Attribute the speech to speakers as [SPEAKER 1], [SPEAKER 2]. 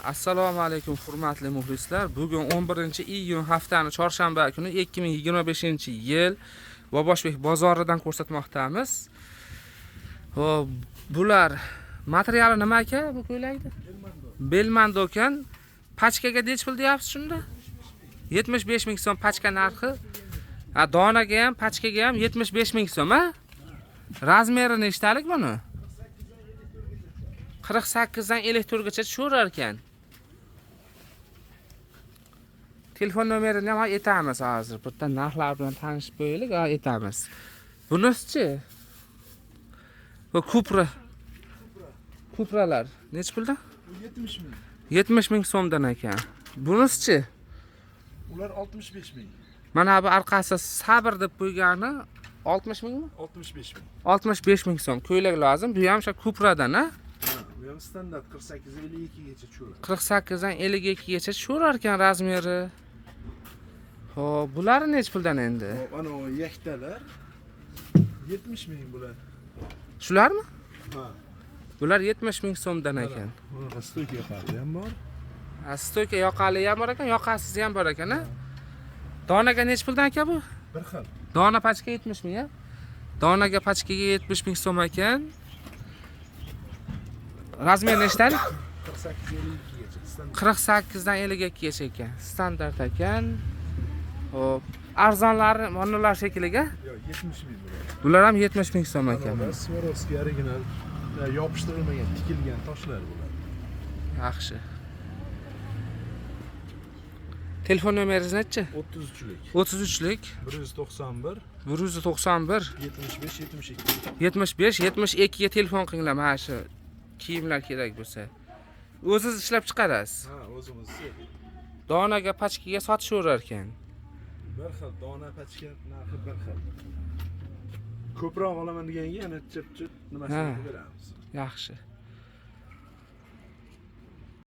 [SPEAKER 1] Assalomu alaykum, hurmatli muxlislar. Bugun 11-iyun, haftani chorshanba kuni, 2025-yil Boboshbek bozoridan ko'rsatmoqdamiz. Xo'p, bular materiali nima aka bu ko'ylakni? Belmando ekan. Pachkaga nechi pul deyapsiz shunda? 75 ming so'm pachka narxi. Ha, donaga ham, pachkaga ham 75 ming so'm, ha? Razmeri nechtalik buni? 48 dan 54 gacha tushaverar ekan. Telefon nomerini ham aytamiz hozir. Bitta narxlar bilan tanishib qo'yaylik, aytamiz. Bunisi-chi? Bu Kupra. Kupralar nechi puldan?
[SPEAKER 2] 70 ming.
[SPEAKER 1] 70 ming so'mdan ekan. Bunisi-chi?
[SPEAKER 2] Ular 65 ming.
[SPEAKER 1] Mana bu orqasi sabr deb qo'ygani 60 mingmi?
[SPEAKER 2] 65 ming.
[SPEAKER 1] 65 ming so'm ko'ylak lozim. Bu ham o'sha Kupradan, ha?
[SPEAKER 2] Ha, bu ham standart 48 52 gacha tushadi.
[SPEAKER 1] 48 dan 52 gacha tushaverar ekan razmeri. Xo'p, bulari nechi puldan endi?
[SPEAKER 2] Hop, ana u yaktalar 70 ming bular.
[SPEAKER 1] Shularmi?
[SPEAKER 2] Ha.
[SPEAKER 1] Bular 70 ming so'mdan ekan.
[SPEAKER 2] Bunaqa stoyka yoqali ham bor.
[SPEAKER 1] Ha, stoyka yoqali ham bor ekan, yoqasiz ham bor ekan, ha? Donaga nechi puldan aka bu?
[SPEAKER 2] Bir xil.
[SPEAKER 1] Dona pachka 70 ming, ha? Donaga pachkaga 70 ming so'm ekan. Razmer nechtalik?
[SPEAKER 2] 48 52 gacha standart.
[SPEAKER 1] 48 dan 52 gacha ekan. Standart ekan. Xo'p, arzonlari manalar shekilli, ha?
[SPEAKER 2] Yo'q, 70 ming bular.
[SPEAKER 1] Bular ham 70 ming so'm
[SPEAKER 2] Ana
[SPEAKER 1] ekan.
[SPEAKER 2] ular Swarovski original, yopishtirilmagan, tikilgan toshlar bular.
[SPEAKER 1] Yaxshi. Telefon nomeringiz nechi?
[SPEAKER 2] 33lik.
[SPEAKER 1] 33lik
[SPEAKER 2] 191
[SPEAKER 1] 191
[SPEAKER 2] 75 72.
[SPEAKER 1] 75 72 ga telefon qilinglar, mana shu kiyimlar kerak bo'lsa. O'zingiz ishlab chiqarasiz.
[SPEAKER 2] Ha, o'zimiz.
[SPEAKER 1] Donaga, pachkaga sotishaverar ekan.
[SPEAKER 2] Bir xil dona pachka narxi bir xil. Ko'proq olaman deganga yana chip-chip nimasini
[SPEAKER 1] Ha.
[SPEAKER 2] qilib beramiz.
[SPEAKER 1] Yaxshi.